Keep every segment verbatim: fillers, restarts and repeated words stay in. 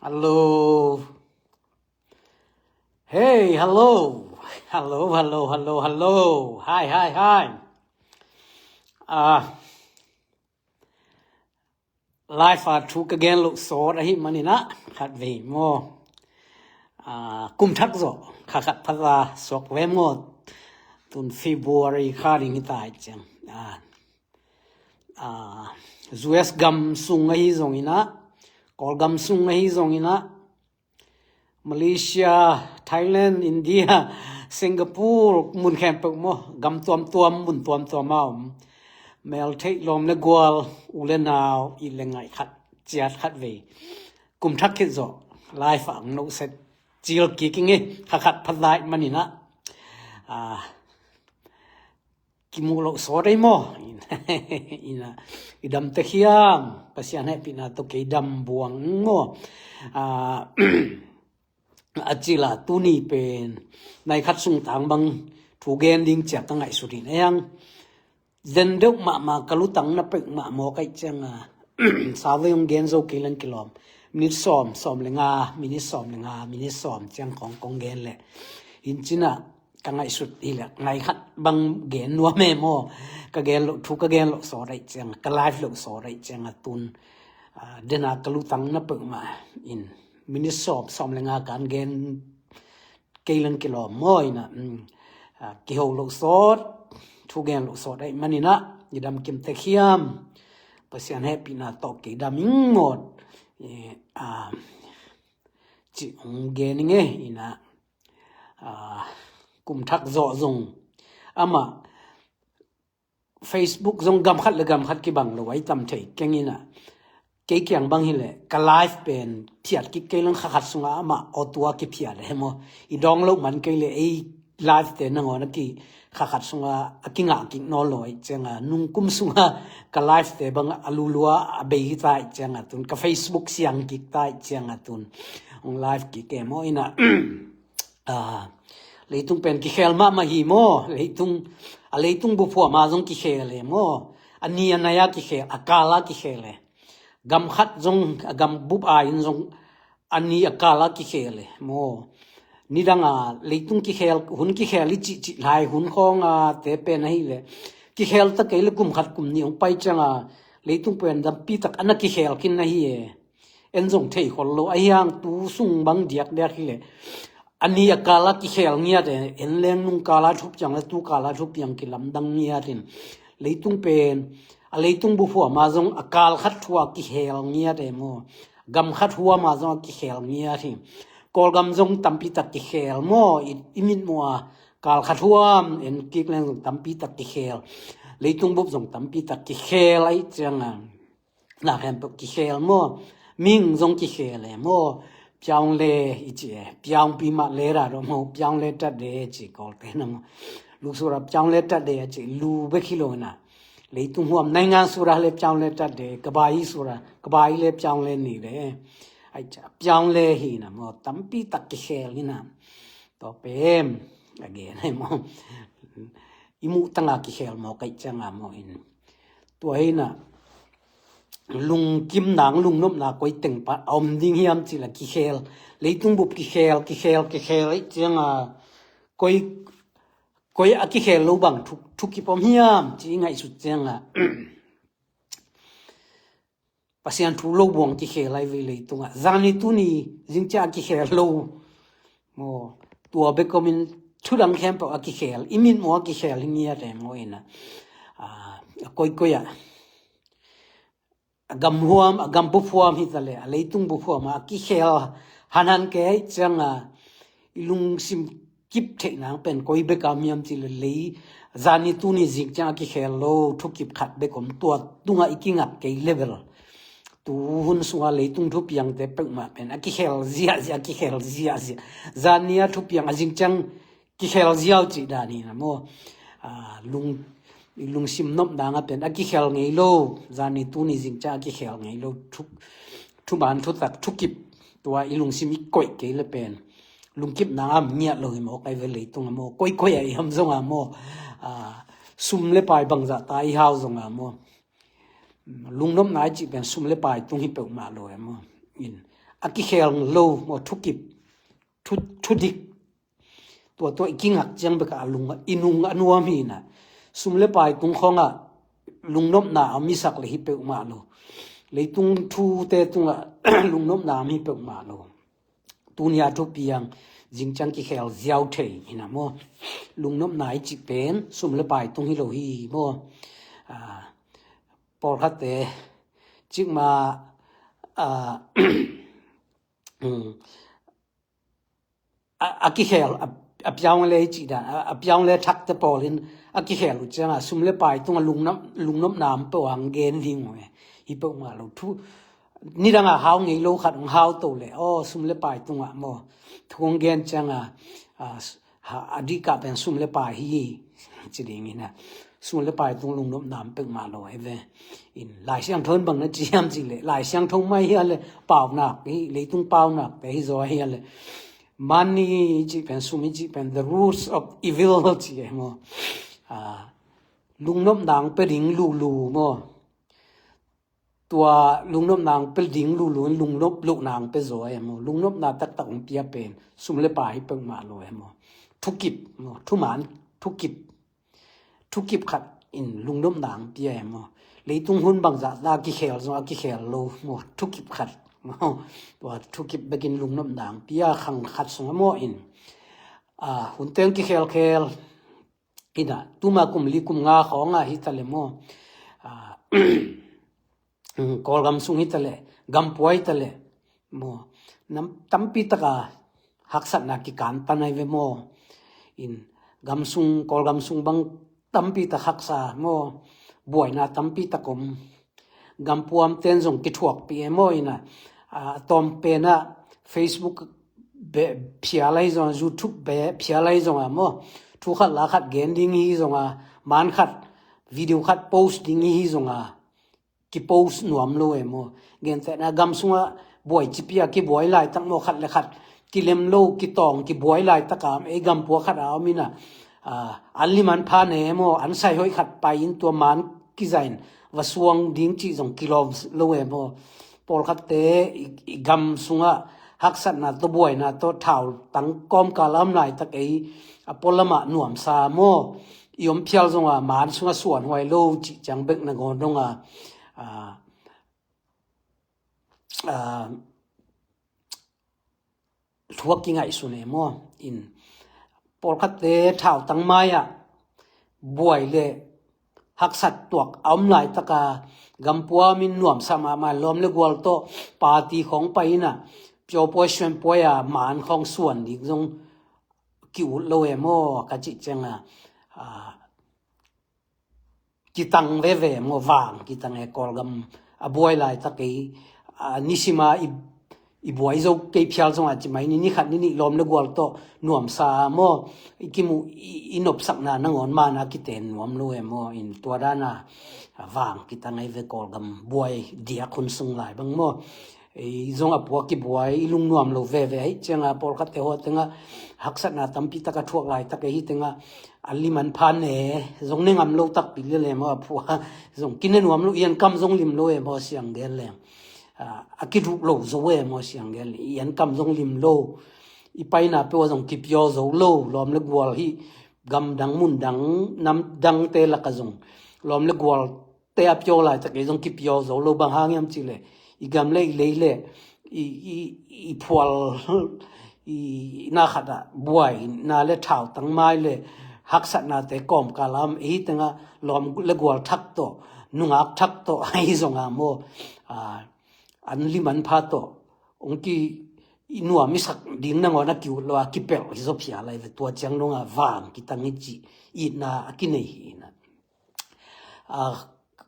Hello. Hey, hello. Hello, hello, hello, hello. Hi, hi, hi. Ah, live a thu ka gen loh sawt ahih manin ah khat vei maw. Ah, kum thak zawh kha khat pha za suak ve maw. Tun February kha ding hi ta hi ciang. Ah, ah, U S gam sung ahi zongin ah, Kawlgam sung ahi zongin ah, Malaysia, Thailand, India, Singapore, mun khempeuh maw, gam tuamtuam, mun tuamtuam a om. Mel theih lawm le gual, u le nau, it le ngaih khat, ciat khat vei. Kum thak khit zawh, live a ang no set, cil kik ing e, kha khat pha za ahih manin ah. Ah, kimuh loh sawt ei maw. Ina, i dam tek hiam, Pasian hehpihna tawh kei dam buang maw. Ah, a cila tuni pen, nai khat sung tang bang thu gen ding ciat ka ngaihsut in ei hang. Zen deuh mahmah ka lutang na peuhmah maw kaih cianga, sa vei hong gen zo kei leng kilawm. Minit sawm, sawm le nga, minit sawm le nga, minit sawm ciang kong, kong gen leh. Hin cinah, ka ngaihsut hileh, ngai khat bang gen nuam e maw. Ka gen loh, thu ka gen loh sawt aih cianga, ka live loh sawt aih cianga tun. Ah, dena ka lutang na peuhmah in. Minit sawm, sawm le nga kan gen kei leng kilawm maw ina. Mm. Ah, kiho loh sawt, thu gen loh sawt aih manin ah, i dam kim tek hiam. Pasian hehpihna tawh kei dam ing mawt. Eh, ah, ci hong gen ing e ina. Ah, kum thak zawh zong. Amah Facebook zong gam khat le gam khat kibang lo, ai tam thei keng ina. Kei kiang bang hileh, ka live pen phiat kik kei leng kha khat sunga amah auto a kiphiat le maw. I dawng loh man kei le ei live te nangawn a ki kha khat sunga a kingah kik nawn lo aih cianga, nung kum sunga ka live te bang a lulua a bei hi ta aih cianga tun, ka Facebook siang kik ta aih cianga tun. Hong live kik e maw ina. Ah, leitung pen kikhel mahmah hi maw. Leitung, a leitung bup huam a zong kikhel e maw. A ni a nai a kikhel, a kal a kikhel e. Gam khat zong, a gam bup a in zong a ni a kal a kikhel e maw. Nidang a leitung kikhel, hun kikhel i cihcih lai hun khawng a te pen ahileh, kikhel ta kei le kum khat kum nih hong pai cianga, leitung pen tampi tak a na kikhel khin ahi e. En zong thei khol lo, ahi hang tu sung bang diakdiak hileh, a ni a kal a kikhel ngiat e, en leng nung kal a thupiang le tu kal a thupiang kilamdang ngiat in. Leitung pen, a leitung bup huam a zong a kal khat huam a kikhel ngiat e maw. Gam khat huam a zong a kikhel ngiat hi. Kawlgam zong tampi tak kikhel maw, i, i mitmuh a kal khat huam en kik leng zong tampi tak kikhel. Leitung bup zong tampi tak kikhel aih cianga. Na khempeuh kikhel maw. Ming zong kikhel e maw. Piaung le i ci e. Piaung pi mah le ra do maw. Piaung le tat de ci Kawlte na maw. Lu sura piaung le tat de a ci. Lu bek hi lo na. Leitung huam naingan sura le piaung le tat de. Ka bai sura. Ka bai le piaung le ni de. Ai ca. Piaung le hi na maw. Tampi tak kikhel hi na. Tua pen. Again, ai maw. I muh tanga kikhel maw. Kaih cianga maw in. Tua hi na, lungkim nang lungnopna koi teng pan a om ding hiam ci la kikhel. Leitung bup kikhel, kikhel, kikhel aih cianga, koi, koi a kikhel lo bang thu, thukip om hiam ci i ngaihsut cianga. Pasian thu lo buang kikhel ai vei leitunga. Zani tuni, zingcia a kikhel lo. Maw, tua bek om in thudang khempeuh a kikhel, i mitmuh a kikhel hi ngiat e maw ina. Ah, a koikoi a. A gam huam, a gam bup huam hi ta le, a leitung bup huam a kikhel hanhan kei aih cianga, i lungsim kip theih nang pen koi bek a om hiam ci le lei, zani tuni zingcia a kikhel lo, thukip khat bek om tua tunga i kingak kei level. Tu hun sunga leitung thupiangte peuhmah pen a kikhel ziahziah, a kikhel ziahziah. Zania thupiang a zingciang kikhel ziau cih dan hi na maw. Ah, lung, lungsim nop danga pen a kikhel ngei lo. Zani tuni zingciang a kikhel ngei lo. Thu, thuman thutak, thukip. Tua i lungsim i koih kei le pen lungkip nanga ngiat lo hi maw, kai ve leitunga maw. Koikoi a i ham zonga maw. Ah, sum le pai bangzah ta i hau zonga maw. Lungnopna i cih pen sum le pai tung hi peuhmah lo e maw. In, a kikhel lo maw, thukip, thu, thudik. Tua tua i kingak ciang bek a lung, i nung a nuam hi na. Sum le pai tung khawngah lungnopna a misak le hi peuhmah lo. Leitung thute tungah lungnopna a mi peuhmah lo. Tunia thupiang zingciang kikhel ziau thei hi na maw. Lungnopna i cih pen sum le pai tung hi lo hi maw. Ah, pawlkhatte cikma, ah, um, a, a kikhel, a, a piaung le i cih dan, a, a piaung le thakte pawlin a kikhel uh cianga sum le pai tunga lungnop, lungnopna om peuh ang gen ding uh e. Hi peuhmah lo thu. Nidanga hau ngei lo khat hong hau to le, aw, sum le pai tungah maw, thu hong gen cianga, a, ha, a dihkah pen sum le pai hi ci ding hi na. Sum le pai tung lungnopna om peuhmah lo hi ve. In Lai Siangtho in bang na ci hiam cih le, Lai Siangtho mai hi a le, paunak hi, leitung paunak te hi zaw hi a le. Money i cih pen, sum i cih pen, the roots of evil ci e maw. Ah, lungnopna ang pe ding lulu maw. Tua lungnopna ang pe ding lulu in lungnop lohna ang pe zaw e maw. Lungnopna taktak ang pia pen sum le pai hi peuhmah lo e maw. Thukip maw, thuman, thukip. Thukip khat in lungnopna ang pia e maw. Leitung hun bangzah na kikhel zong a kikhel lo maw. Thukip khat maw. Tua thukip bekin lungnopna ang pia khang khat sung a maw in. Ah, hun teng kikhelkhel. Ina, tuma kum li kum nga khawng a hi ta le maw. Ah, Kawlgam sung hi ta le, gampua hi ta le maw. Nam tampi taka haksatna kikan pan ai ve maw. In gam sung, Kawlgam sung bang tampi tak haksa maw. Buaina tampi tak om. Gampuam ten zong kithuakpih e maw ina. A, tawm pena Facebook be, phial ahi zonga, YouTube be, phial ahi zonga maw. Thu khat la khat gen ding hi zonga, man khat, video khat post ding hi zonga. Kipost nuam lo e maw. Gentehna gam sunga buai cipi a kibuai laitak maw khat le khat. Kilem lo, kitawng, kibuai laitak a, ei gampua khat a om ina. A, an lim an pha ne maw, an sai hoih khat pai in tua man kizain va suang ding cih zong kilawm lo e maw. Pawlkhatte i, i gam sungah haksatna tawh buaina tawh thautang kawmkal a om laitak ei a pualamah nuamsa maw. I om phial zonga man sungah suanhuai lo cih ciang bek nangawn donga, a, a, thu a kingaihsun e maw. In pawlkhatte thautang mai-ah buai le haksat tuak a om laitaka gampuam in nuamsa mahmah lawm le gual tawh party khawng pai ina piawpuai suanpuai a man khawng suan dik zong ki-ut lo e maw ka cih cianga, a, kitang veve maw, vang kitang e. Kawlgam a buai laitak ei, a, nisima i, i buai zo kei phial zonga ci mai ni, ni khat ni nih lawm le gual tawh nuamsa maw, i kimuh i, i nopsakna nangawn mana kiten nuam lo e maw. In tua dana, a, vang kitang ei ve Kawlgam buai diak hun sung lai bang maw. Ei zong a pua kibuai, i lungnuam lo veve ahi cianga pawlkhatte haw tenga haksatna tampi taka thuak laitak ahi tenga a lim an pha ne zong ne ngam lo takpi lele maw, a pua zong kine nuam lo, i an kam zong lim lo e maw siang gel leng. A, a kiduk lo zo e maw siang gel, i an kam zong lim lo. I paina peuh a zong kipiaw zo lo, lawm le gual hi gamdang mundang namdangte laka zong lawm le gual te a piaw laitak ei zong kipiaw zo lo. Bang hang hiam cih leh i gam le i lei le i, i, i phual i na khatah buaina le thautang mai le haksatnate kawmkal a om ei tenga lawm le gual thak tawh, nungak thak tawh ahi zonga maw, a, an lim an pha tawh ong ki i nuam i sak ding nangawn a ki-ut lo a kipelh hi zaw phial ahi ve. Tua ciang donga vang kitang i cih itna a kinei hi ina. A,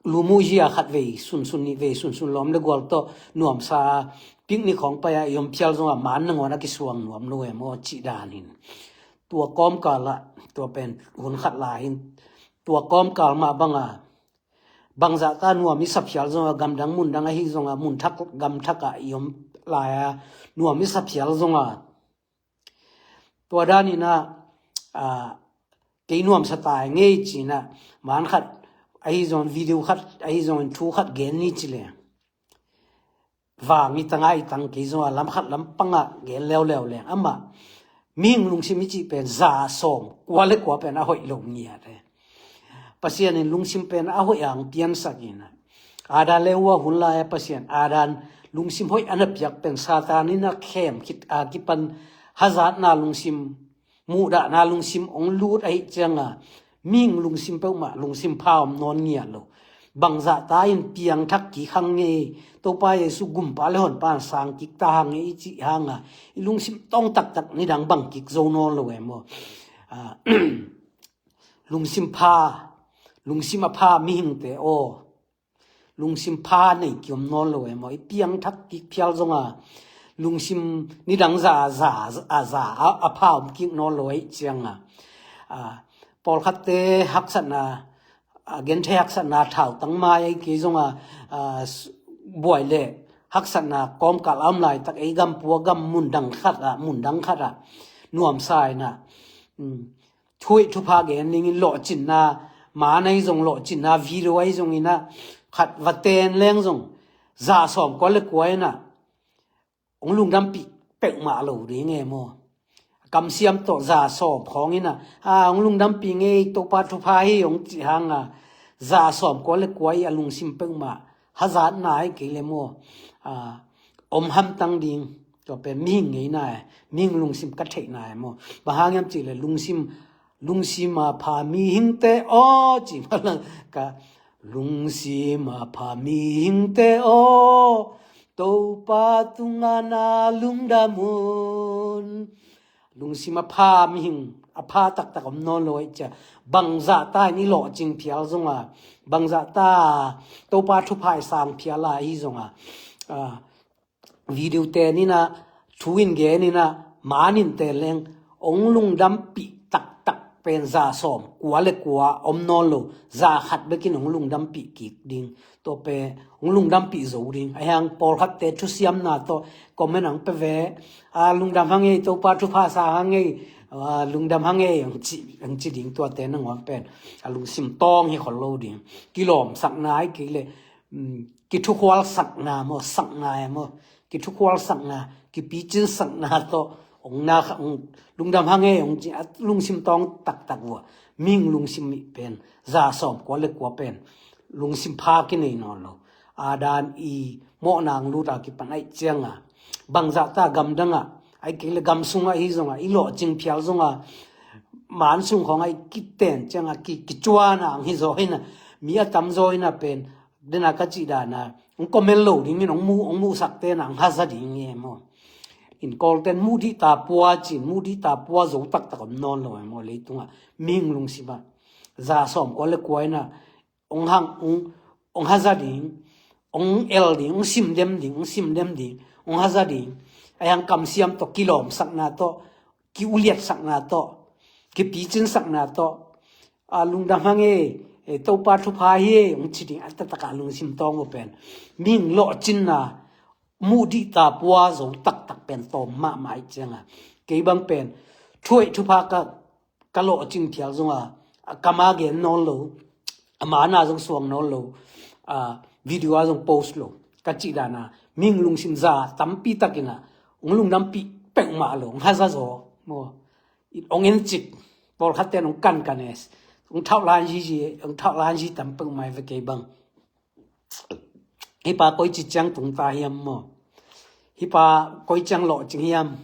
lumuhzia khat vei sunsun, nih vei sunsun lawm le gual tawh nuamsa picnic khawng pai a i om phial zonga man nangawn a kisuang nuam lo e maw cih dan hin. Tua kawmkal ah, tua pen hun khat lai hin, tua kawmkal mah banga bangzah ta nuam i sa phial zonga, gamdang mundang ahi zonga, mun thak gamthak ah i om lai a nuam i sa phial zonga, tua dan ina, a, kei nuamsa tai ngei cina, man khat ahi zong, video khat ahi zong, thu khat gen ni ci le. vang i tang a i tang kei zong a lam khat lam pangah gen leuleu leng amah mihing lungsim i cih pen za sawm kua le kua pen a hoih lo ngiat e. Pasian in lungsim pen a hoih ang piansak in a, Adam le Eva hun lai-a Pasian Adam lungsim hoih a na piak pen Satan in a khem khit a kipan hazatna lungsim, muhdahna lungsim hong lut ahih cianga mihing lungsim peuhmah lungsim pha om nawn ngiat lo. Bangzah ta in piangthak kik hang ngei, Topa Jesu gumpa le honpa in sang kik ta hang ngei i cih hanga i lungsim tawng taktak nidang bang kik zo nawn lo e maw? Ah, lungsim pha, lungsim a pha mihingte aw, lungsim pha nei kiom nawn lo e maw? I piangthak kik phial zonga lungsim nidang za a za a za a, a pha om kik nawn lo ahih cianga, ah, pawlkhatte haksatna, ah, genthei haksatna thautang mai ahi kei zonga, ah, s-, buai le haksatna kawmkal a om laitak ei gampua gam mundang khatah, mundang khatah nuamsa inah, um, thuih thupha gen dingin lawhcinna, man ahi zong lawhcinna, video ahi zong inah khat va ten leng zong za sawm kua le kua inah hong lungdampih peuhmah lo ding e maw? Kamsiam tawh za sawm khawng inah, a, hong lungdampih ngei, Topa thupha hi hong cih hanga za sawm kua le kua i a lungsim peuhmah hazatna ahi kei le maw? A, om hamtang ding. Tua pen mihing ngeina e, mihing lungsim ka theihna e maw? Bang hang hiam cih le lungsim, lungsim a pha mihingte aw, ci malang ka, lungsim a pha mihingte aw, Topa tunga na lungdam un. Lungsim a pha mihing a pha taktak om nawn lo ahih cia, bangzah ta in i lawhcing phial zonga, bangzah ta Topa thupha i sang phial a ahi zonga, ah, video ten inah, thu in gen inah, man in ten leng, hong lungdampih taktak pen za sawm kua le kua om nawn lo, za khat bekin hong lungdampih kik ding. Tua pen hong lungdampih zo ding. Ahi hang pawlkhatte thusiamna tawh comment ang pe ve. A, lungdam hang ei, Topa thupha sa hang ei, a, lungdam hang ei, ang ci, ang ci ding tuate nangawn pen a lungsim tawng hi khol lo ding. Kilawmsakna ahi kei le, um, kithukhualsakna maw, sakna e maw, kithukhualsakna, kipicinsakna tawh hong na kha, hong lungdam hang ei hong ci, a lungsim tawng taktak vua. Mihing lungsim pen za sawm kua le kua pen lungsim pha kinei nawn lo. Adam i mawhna ang lut a kipan ahih cianga, bangzah ta gamdangah, ahi kei le gam sungah ahi zongah i lawhcing phial zonga, man sung khawngah i kiten cianga ki, kicuana ang hi zaw hina, mi a tam zaw hina pen, dena ka cih dana, hong comment lo dingin hong mu, hong muhsak tena hong haza ding e maw? In Kawlten muhdih ta pua cin, muhdih ta pua zo taktak om nawn lo e maw? Leitungah mihing lungsimah za sawm kua le kua inah hong hang, hong, hong haza ding, hong el ding, hong simdem ding, hong simdem ding, hong haza ding. Ahi hang kamsiam tawh, kilawmsakna tawh, kiuliatsakna tawh, kipicinsakna tawh, a, lungdam hang ei, e, Topa thupha hi ei, hong ci ding a taktakah lungsim tawng uh pen mihing lawhcinna, muhdih ta pua zo taktak pen tawm mahmah ahih cianga, kei bang pen thuih thupha ka, ka lawhcing phial zonga, a, kam a gen nawn lo, a, man a zong suang nawn lo, a, video a zong post lo, ka cih dana, mihing lungsim za tampi takinah hong lungdampih peuhmah lo, hong haza zaw maw? Hong encik, pawlkhatte in hong kankan e, hong thauhlan zizi, hong thauhlan zi tam peuhmah ve kei bang. Hih pa koici ciang tung ta hiam maw? Hih pa koi ciang lawhcing hiam?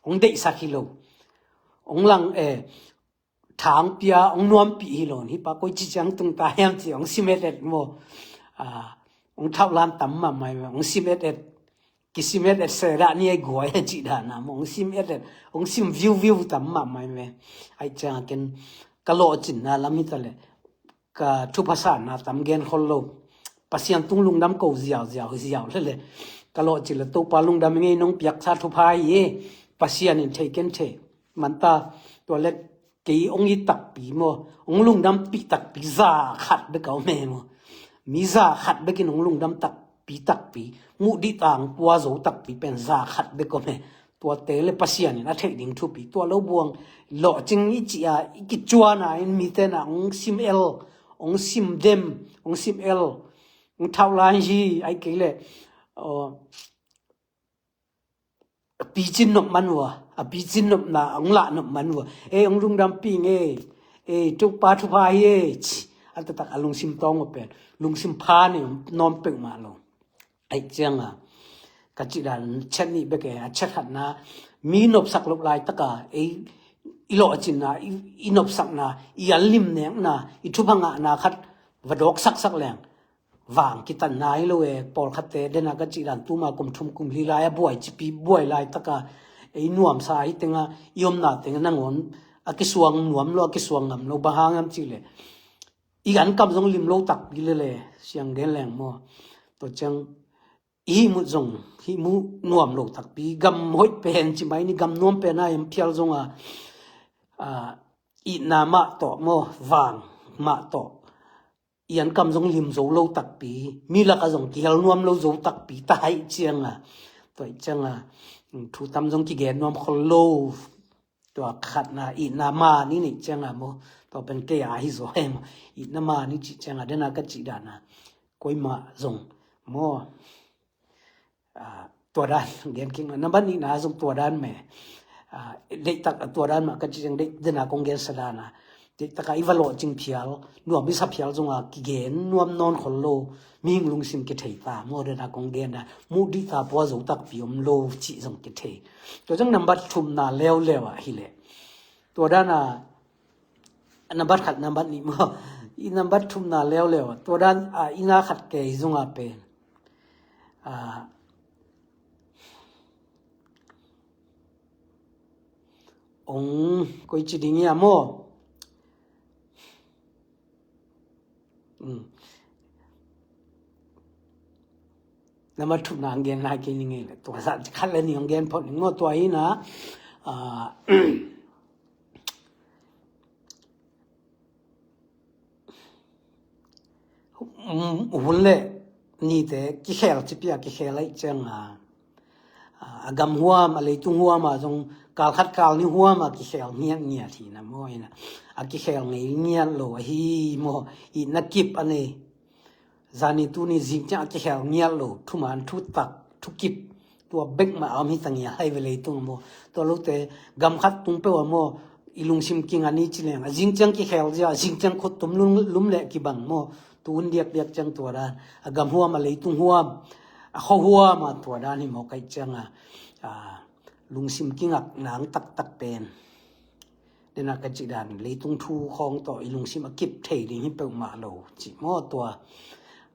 Hong deihsak hi lo. Hong lang, eh, thang pia, hong nuampih hi lo. Hih pa koici ciang tung ta hiam ci, hong sim et et maw? Ah, hong thauhlan tam mahmah hi ve, hong sim et et. Kisim et et se dah ni ai guai a cih dana maw? Hong sim et et, hong sim viuviu tam mahmah hi ve. Ahih ciangah ken ka lawhcinna lam hi ta leh, ka thupha sanna tam gen khol lo. Pasian tung lungdam ko ziauziau hi ziau lele. Ka lawhcin le Topa lungdam hi ngei, nong piaksa thupha hi e. Pasian in thei ken thei. Manta tua le kei hong it takpi maw, hong lungdampih takpi za khat bek a om e maw? Mi za khat bekin hong lungdam takpi takpi, muhdih ta pua zo takpi pen za khat bek om e. Tuate le Pasian in a theih ding thupi, tua lo buang lawhcing i cih a, i kicuana in mite na hong sim el, hong sim dem, hong sim el, hong thauhlan hi, ahih kei le, aw, picin nop man uh a, a picin nopna a hong lah nop man uh a, ei hong lungdam ping ei, ei Topa thupha hi ei ci a taktak a lungsim tawng uh pen lungsim pha nei nuam peuhmah lo. Aih cianga ka cih dan chet nih bek e, a chet khatna mi nopsak loh laitaka ei i lawhcinna, i, i nopsakna, i anlim nekna, i thupha ngahna khat va dawk saksak leng vang kitanna hi lo e. Pawlkhatte dena ka cih dan tuma kum thum kum li lai a buai cipi buai laitaka ei nuamsa hi tenga i omna tenga nangawn a kisuang nuam lo, a kisuang ngam lo. Bang hang hiam cihleh i ankam zong lim lo takpi lele, siang gen leng maw. Tua ciang i hihmut zong hihmut nuam lo takpi, gam hoih pen ci mai ni, gam nuam pen a hiam phial zonga, a, itna mah tawh maw, vang mah tawh i ankam zong lim zo lo takpi, mi laka zong kihel nuam lo zo takpi ta aih cianga, tua aih cianga thu tam zong kigen nuam khol lo. Tua khatna itna man i neih cianga maw, tua pen kei a hi zaw e maw, itna man i cih cianga dena ka cih dana koimah zong maw, a, tua dan gen kik, nambat nihna zong tua dan meh. A, deihtak a tua dan mah ka cih ciang deih dena kong gensa dana, deihtaka i va lawhcing phial, nuam i sa phial zonga kigen nuam nawn khol lo, mihing lungsim kithei ta maw, dena kong gen dan, muh dih ta pua zo takpi om lo cih zong kithei. Tua ciang nambat thumna leuleu ah hileh, tua dana nambat khat nambat nih maw, i nambat thumna leuleu ah, tua dan a i na khat kei zonga pen, a, ong koi ci ding ia maw. Nambat thumna ang gen lai kei ni ngei le, tua sa khat le ni ang gen phot ni maw, tua hi na, a, hun le nite kikhel cipia kikhel aih cianga, a, a gam huam a leitung huama zong kal khat kal ni huama kikhel ngiatngiat hi na maw, ina a kikhel ngei ngiat lo ahi maw, ina kip a nei. Zani tuni zing ciang a kikhel ngiat lo, thuman thutak thukip tua bek mah a om hi ta ngial hai ve leitung maw. Tua lote gam khat tung peuh a maw, i lungsim kinga ni ci leng a zing ciang kikhel zia, a zing ciang khut tum lum, lum leh kibang maw. Tu un diakdiak ciang tua dan a gam huam a leitung huam a khua huam a tua dan hi maw, kaih cianga, a, lungsim kingak nang taktak pen. Dena ka cih dan leitung thu khawng tawh i lungsim a kip thei ding hi peuhmah lo cih maw, tua,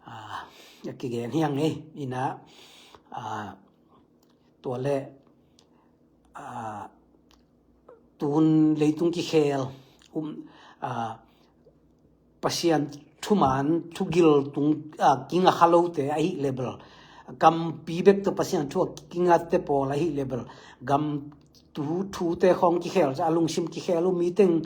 a, a kigen hiang ei, ina, a, tua le, a, tun leitung kikhel, um, a, Pasian thuman thugil tung, a, kinga kha lote ahih leh bel, kampi bek tawh Pasian thu a kingate pawl ahih leh bel, gam thu, thute khawng kikhel ca a lungsim kikhel uh mi teng,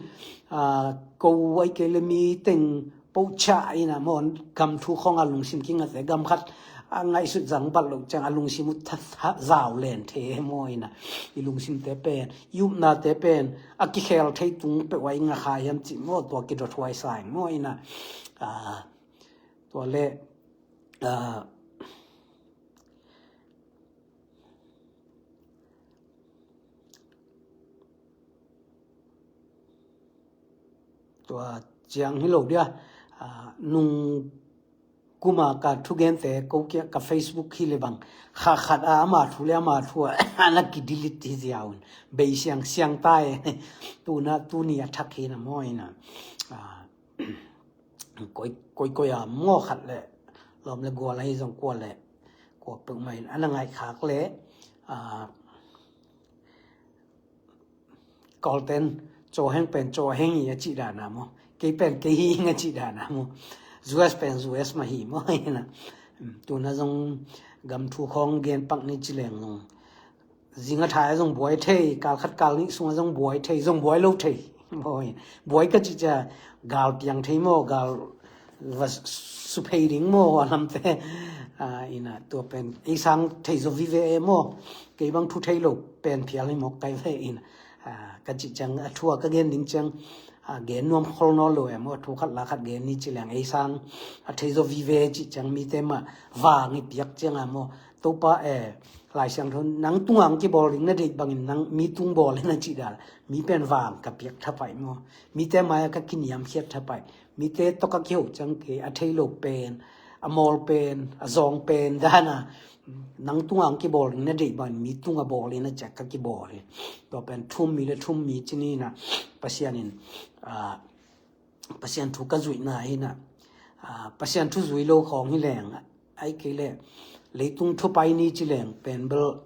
a, ko ai kei le mi teng pochah ina maw, gam thu khawng a lungsim kingate gam khat a ngaihsut zang bat loh ciang a lungsim uh that, that zau len the maw, ina i lungsimte pen, i upnate pen a kikhel thei tung peuh a i nga kha hiam cih maw, tua kidot huai sa ing maw, ina, a, tua le, a, tua ciang hi lo dia, a, nung kuma ka thugente ko kia ka Facebook hi le bang, kha khat a ama thu le ama thu a, ana ki delete hi zia un. Bei siang siang ta e, tuna, tuni a thak hi na maw, ina, a, koi, koi, koi a maw, khat le lawm le gual ahi zong kua le kua peuhmah in ana ngaih khak le, a, Kawlten cawheng pen cawheng hi a cih dana maw, kei pen kei hi ing a cih dana maw, U S pen U S mah hi maw, ina, tuna zong gam thu khawng gen pak ni ci leng zong zing a thai a zong buai thei, kal khat kal nih sung a zong buai thei, zong buai lo thei. Buai, buai ka cih cia gal piang thei maw, gal va suphei ding maw, a lamte. A, ina, tua pen ei sang thei zaw vive e maw, kei bang thu thei lo pen phial hi mawk kai ve, ina. A, ka cih ciang a thu a ka gen ding ciang, a, gen nuam khol nawn lo e maw, thu khat la khat gen ni ci leng ei sang a thei zaw vive cih ciang mite mah vang i piak cianga maw, Topa, eh, Lai Siangtho, nang tungah hong kibawl ding na deih bangin nang mi tung bawl in a cih dan. Mi pen vang ka piak thapai maw. Mite mai-ah ka kiniamkhiat thapai. Mite tawh ka kiho ciang kei, a thei lo pen, a mawl pen, a zawng pen dan a. Nang tungah hong kibawl ding na deih bangin mi tungah bawl in a ciah ka kibawl hi. Tua pen thu-um mi le thu-um mi ci ni in a, Pasian in, ah, Pasian thu ka zuihna hi in a, ah, Pasian thu zui lo khawng hi leng, ahih kei leh leitung thu pai ni ci leng pen bel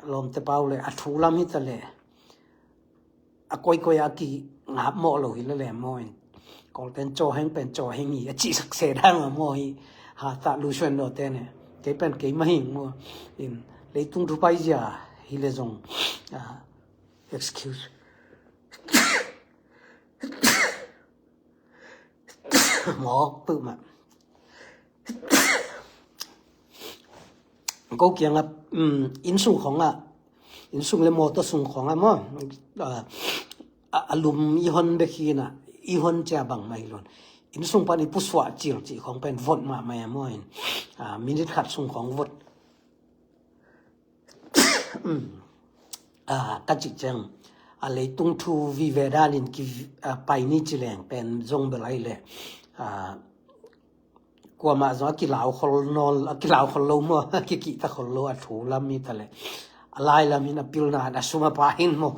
lawmte pau leh a thu lam hi ta leh, a koikoi a kingap mawh lo hi lel e maw in. Kawlte'n cawheng pen cawheng hi a cihsak se dan a maw hi. Hatah Lu Suan Daw te ne, kei pen kei mah hi ing maw in. Leitung thu pai zia hi leh zong, ah, excuse. Mawk peuhmah. Ko kiangah, um, inn sung khawngah, inn sung le mawtaw sung khawngah maw, ah, a, a lum i hon bek hi in a, i hon ciang bangmah hi lo in. Inn sung pan i pusuah cil cih khawng pen vot mahmah a maw in. Ah, minit khat sung khawng vot. Ah, ka cih ciang, a leitung thu vive danin ki, ah, pai ni ci leng pen zong bel ahih leh, ah, kuamah zong a kilau khol nawn, a kilau khol lo maw, a kikihta khol lo, a thu lam hi ta leh, a lai lam hi in a pilna in a sum a pai hi in maw.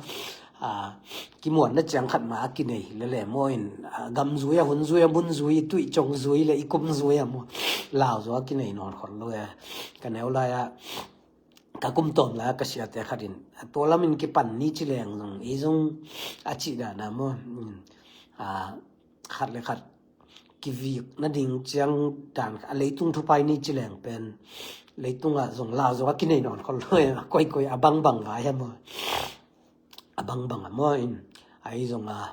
Ah, kimuanna ciang khat mah a kinei lel e maw in, ah, gam zui a, hun zui a, mun zui, tuih cong zui le i kum zui a maw. Lau zong a kinei nawn khol lo e. Ka neu lai-ah, ka kum tawm lai-ah ka siate khat in, a tua lamin kipan ni ci leng zong, ei zong a cih dan a maw. Um, ah, khat le khat kivik nading ciang dan a leitung thu pai ni ci leng pen leitungah zong lau zong a kinei nawn khol lo e, a koikoi a bangbang vai a maw. A bangbang a maw in, ahi zongah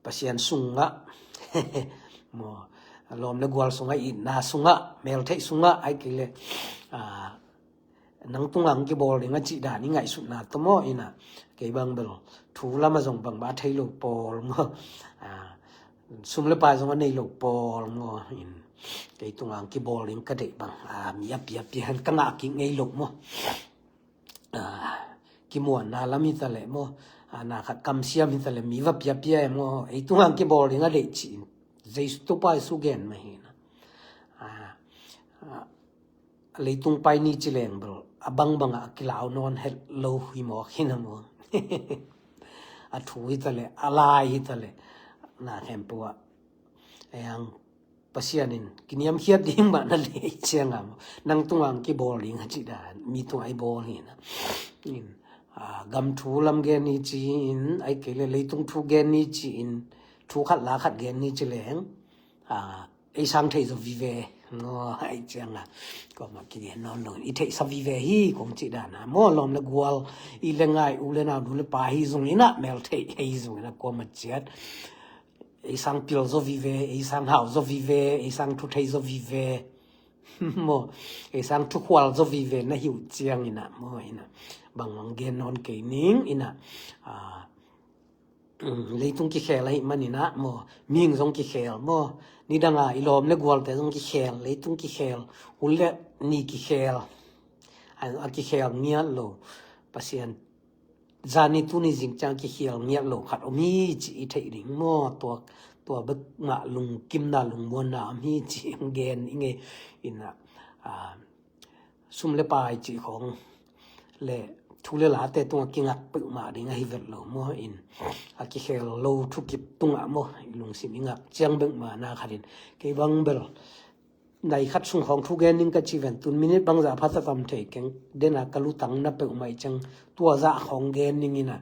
Pasian sungah maw, lawm le gual sungah, itna sungah, meltheih sungah, ahih kei leh, ah, nang tungah hong kibawl ding a cih dan i ngaihsutna tawh maw in a, kei bang bel thu lamah zong bangbang a thei lo pawl maw, ah, sum le pai zong a nei lo pawl maw in, kei tungah hong kibawl ding ka deih bang, ah, mi a pia pia hen ka ngah kik ngei lo maw. Ah, kimuanna lam hi ta leh maw, ah, na khat kamsiam hi ta leh mi va pia pia e maw, ei tungah hong kibawl ding a deih ci-in Jesu, Topa Jesu gen mah hi in a. Ah, ah, leitung pai ni ci leng bel a bangbangah a kilau nawn het lo hi mawk hi in a maw. A thu hi ta leh, a lai hi ta leh, na khempeuh ah, ei ang Pasian in kiniamkhiat ding mah na deih ciangah maw, nang tungah hong kibawl ding a cih dan, mi tungah i bawl hi in a. In, ah, gam thu lam gen ni ci-in, ahih kei leh leitung thu gen ni ci-in, thu khat la khat gen ni ci leng, ah, ei sang thei zaw vive. Ngaw, ahih ciangah kuamah kigen nawn lo in, i theihsa vive hi kong cih dan a maw, lawm le gual, i le ngai, u le nau, nu le pa hi zong in a, meltheih hi zong in a, kuamah ciat ei sang pil zaw vive, ei sang hau zaw vive, ei sang thu thei zaw vive maw, ei sang thu khual zaw vive na hi uh ciang in a maw in a, bangbang gen nawn kei ning in a, ah, um, leitung kikhel ahih man in a maw, mihing zong kikhel maw, nidanga i lawm le gualte zong kikhel, leitung kikhel, hun le ni kikhel, a, a kikhel ngiat lo. Pasian zani tuni zing ciang kikhel ngiat lo khat om hi ci i theih ding maw, tua, tua bek mah lungkimna lungmuanna om hi ci hong gen i ngei in a, ah, sum le pai cih khawng le thu le late tungah kingak peuhmah ding ahi vet lo maw in, a kikhel lo thukip tungah maw i lungsim i ngak ciang bek mah na khat in, kei bang bel nai khat sung khawng thu gen ning ka ci ven, tun minute bangzah pha ta tam thei keng, den a ka lutang na peuhmah i ciang tua zah khawng gen ning in a,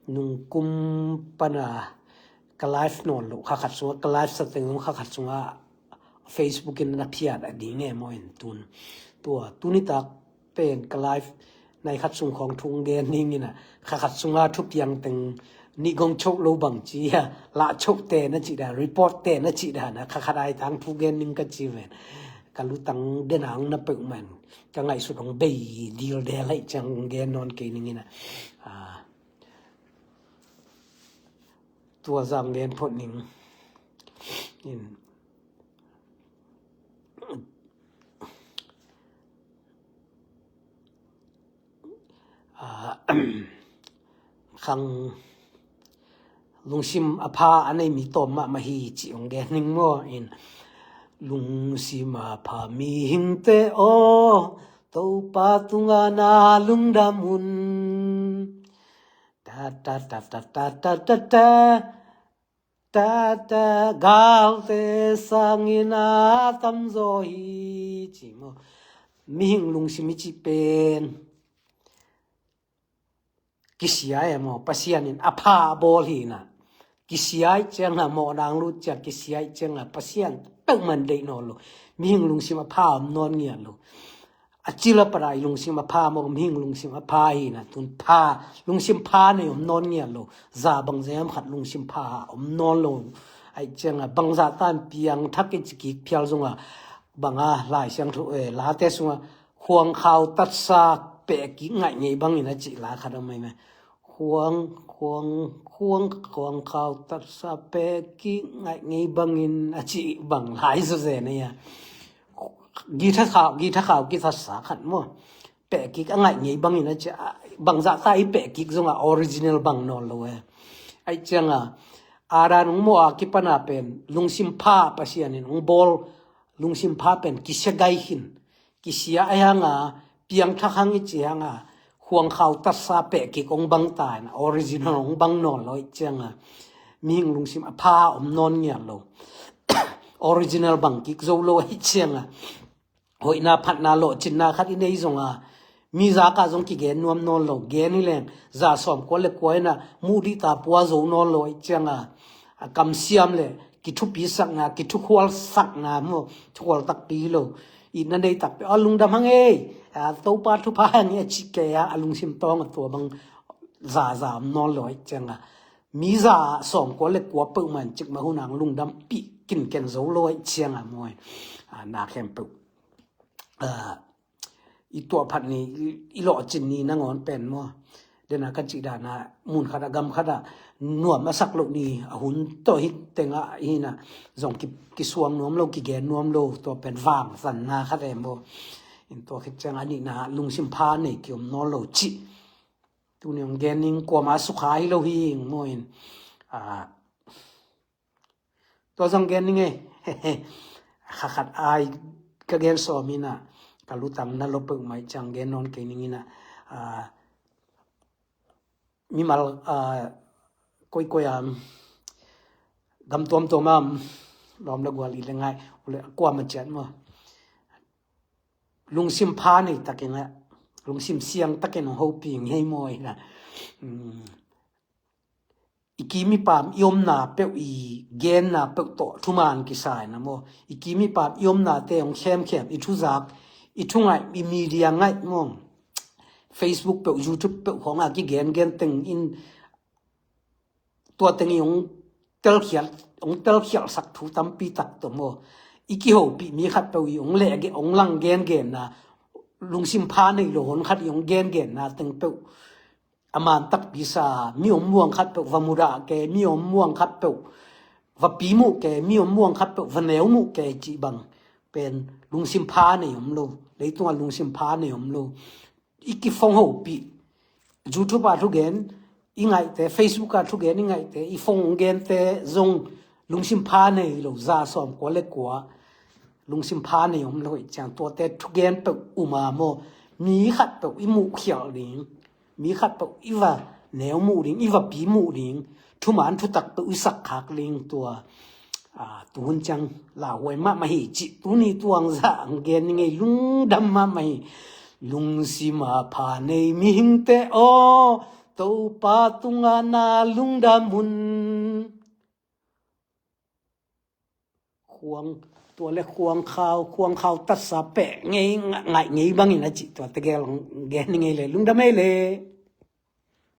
nungkum pan a ka live nawn lo, kha khat sungah ka live sa teng zong kha khat sungah Facebook in na phiat a ding e maw in tun. Tua, tuni tak pen ka live nai khat sung khawng thu gen ning in a, kha khat sunga thu piang teng nih gong choh lo bang ci a, lah choh te na cih dan, report te na cih dan a, kha khat ai tang thu gen ning ka ci ven. Ka lutang den ang na peuhmah in, ka ngaihsut hong bei dildel ahih ciang gen nawn kei ning in a. Ah, tua zah gen phot ning in. Ah, khang lungsim a pha a nei mi tawm mahmah hi cih hong gen ning maw in. Lungsim a pha mihingte aw, Topa tungah na lungdam un. Ta ta ta ta ta ta ta ta. Ta ta galte sangin a tamzaw hi ci maw. Mihing lungsim i cih pen kisia e maw, Pasian in a pha a bawl hi na. Kisia i ciang a mawh dang lut ciang, kisia i ciang a Pasian peuhmah deih nawn lo. Mihing lungsim a pha om nawn ngiat lo. A cil a pat a i lungsim a pha maw, mihing lungsim a pha hi na. Tun pha, lungsim pha nei om nawn ngiat lo. Za bang zem khat lungsim pha om nawn lo. Ai ciang a bangzah tan piangthak i ci kik phial zong a bang a Lai Siangtho, eh, Late sung a khuang khau tatsa peh kik ngaih ngei bangin a cih la khat om mai mai. Khuang, khuang, khuang, khuang khau tatsa peh kik ngaih ngei bangin a cih bang lai zaw zen a ia. Githa khau, githa khau, githa sa khat maw. Peh kik a ngaih ngei bangin a cih, a, bangzah ta i peh kik zong a original bang nawn lo e. Ai ciang a, a dan hong mawh a kipan a pen, lungsim pha Pasian in hong bawl, lungsim pha pen kisia gai khin. Kisia a hiang a, piangthak hang i ci hiang a, khuang khau tatsa peh kik hong bang ta in, original hong bang nawn lo i ciang a, mihing lungsim a pha om nawn ngiat lo. Original bang kik zo lo i ciang a, hoihna phatna lawhcinna khat i nei zong a, mi zak a zong kigen nuam nawn lo, gen hi leng, za sawm kua le kua in a, muh dih ta pua zo nawn lo i ciang a, a kamsiam le, kithupi sakna, kithukhual sakna maw, thukhual takpi hi lo. Itna nei takpi, a lungdam hang ei, a Topa thupha hang ei a cih kei a, a lungsim tawng a tua bang za za om nawn lo i ciang a. Mi za sawm kua le kua peuhmah in cikmah hun a hong lungdam pih kinken zo lo i ciang a maw. A, na khempeuh. A, i tuah phat ni, i, i lawhcin ni nangawn pen maw. Dena ka cih dan a mun khat a gam khat a nuam a sak loh ni a hun tawh hi teng a hi na zong ki, kisuang nuam lo, kigen nuam lo, tua pen vangsanna khat em maw. In tua khit ciang a nihna lungsim pha nei ki om nawn lo cih. Tuni hong gen ning kuama sukha hi lo hi ing maw in. A, tua zong gen ning e. Kha khat ai ka gen sawm in a, ka lutang na lo peuhmah i ciang gen nawn kei ning in a, a, mimal, a, koikoi a, gam tuamtuam a, lawm le gual i le ngai, u le kuama ciat maw. Lungsim pha nei takin a, lungsim siang takin hong hopih ing hei maw in a. Um, i kim i pam i omna peuh i genna peuh tawh thuman kisai na maw. I kim i pam i omnate hong khemkhem, i thuzak, i thungaih, i media ngaih maw. Facebook peuh, YouTube peuh khawng a kigengen teng in tua teng i hong telkhial, hong telkhialsak thu tampi tak tawh maw. I kihopih mi khat peuh i hong lehge, hong lang gengenna, lungsim pha nei lo hon khat i hong gengenna teng peuh a man takpi sa, mi om muang khat peuh va mudah ke, mi om muang khat peuh va pi muh ke, mi om muang khat peuh va neu muh ke cih bang pen lungsim pha nei om lo. Leitungah lungsim pha nei om lo. I kiphone hopih, YouTube ah thugen i ngaihte, Facebook ah thugen i ngaihte, i phone hong gente zong lungsim pha nei lo, za sawm kua le kua lungsim pha nei om lo i ciang tuate thugen peuh um a maw. Mi khat peuh i muhkhialh ding, mi khat peuh i va neu muh ding, i va pi muh ding, thuman thutak peuh i sak khak ding tua. A, tuhun ciang lauhuai mahmah hi cih tuni tuang zah ang gen ni ngei lungdam mahmah hi. Lungsim a pha nei mihingte aw, Topa tungah na lungdam un. Khuang, tua le khuang khau, khuang khau tatsa peh ngei, nga-, ngaih ngei bangin a cih tua tegel ang gen ni ngei le lungdam ei le.